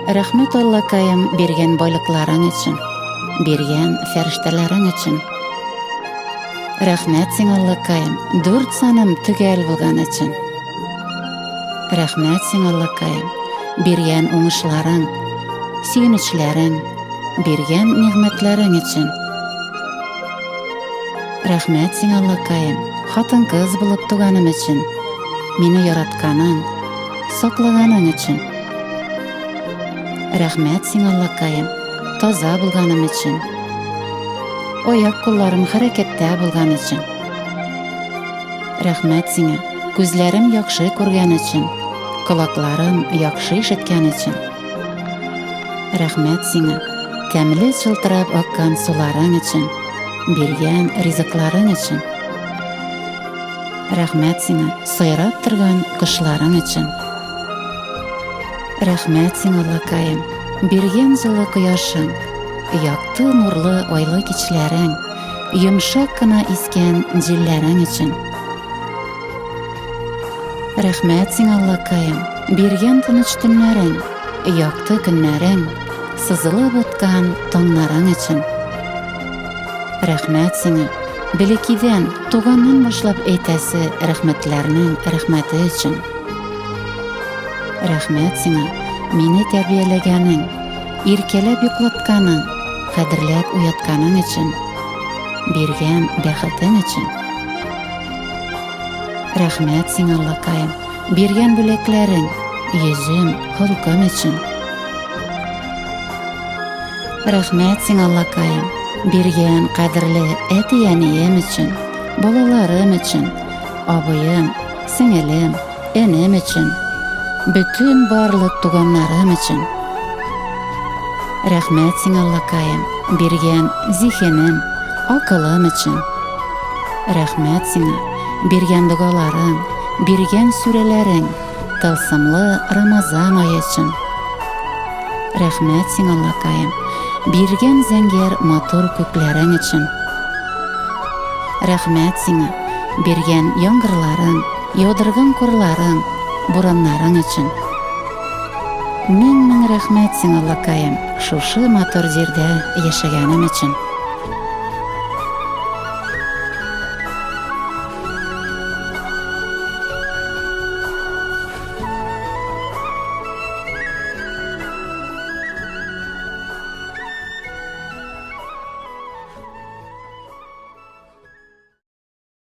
Рәхмәт, Аллакаем, биргән байлыкларың өчен, биргән фәрештәләрең өчен. Рәхмәт сиңа, Аллакаем, дүрт саным төгәл булган өчен. Рәхмәт сиңа, Аллакаем, биргән уңышларың, сөенечләрең, биргән нигъмәтләрең өчен. Рәхмәт сиңа, Аллакаем, хатын-кыз булып туганым өчен, мине яратканың, саклаганың өчен. Рәхмәт сиңа, Аллакаем, таза булганым өчен. Аяк кулларым хәрәкәттә булган өчен. Рәхмәт сиңа, күзләрем яхшы күргән өчен, колакларым яхшы ишеткән өчен. Рәхмәт сиңа, тәмле чылтырап аккан суларың өчен, биргән ризыкларың өчен. Рәхмәт сиңа, сайрап торган кошларың өчен. Рәхмәт сиңа, Аллакаем, биргән җылы кояшың, якты нурлы айлы кичләрең, йомшак кына искән җилләрең өчен. Рәхмәт сиңа, Аллакаем, биргән тыныч төннәрең, якты көннәрең, сызылып аткан таңнарың өчен. Рәхмәт сиңа, Бәләкидән, туганнан башлап әйтәсе рәхмәтләрнең рәхмәте өчен. Рәхмәт сиңа, мине тәрбияләгәнең, иркәләп йоклатканың, кадерләп уятканың өчен, биргән бәхетең өчен. Рәхмәт сиңа, Аллакаем, биргән бүләкләрең, йөзем, холкым өчен. Рәхмәт сиңа, Аллакаем, биргән кадерле әти-әнием өчен, балаларым өчен, абыем, сеңелем, энем өчен, бөтен барлык туганнарым өчен. Рәхмәт сиңа, Аллакаем, биргән зиһенем, акылым өчен. Рәхмәт сиңа, биргән догаларың, биргән сүрәләрең, Тылсымлы Рамазан ае өчен. Рәхмәт сиңа, Аллакаем, биргән зәңгәр матур күкләрең өчен. Рәхмәт сиңа, биргән яңгырларың, яудырган карларың, бураннарың өчен. Мең-мең рәхмәт сиңа, Аллакаем, шушы матур җирдә яшәгәнем өчен.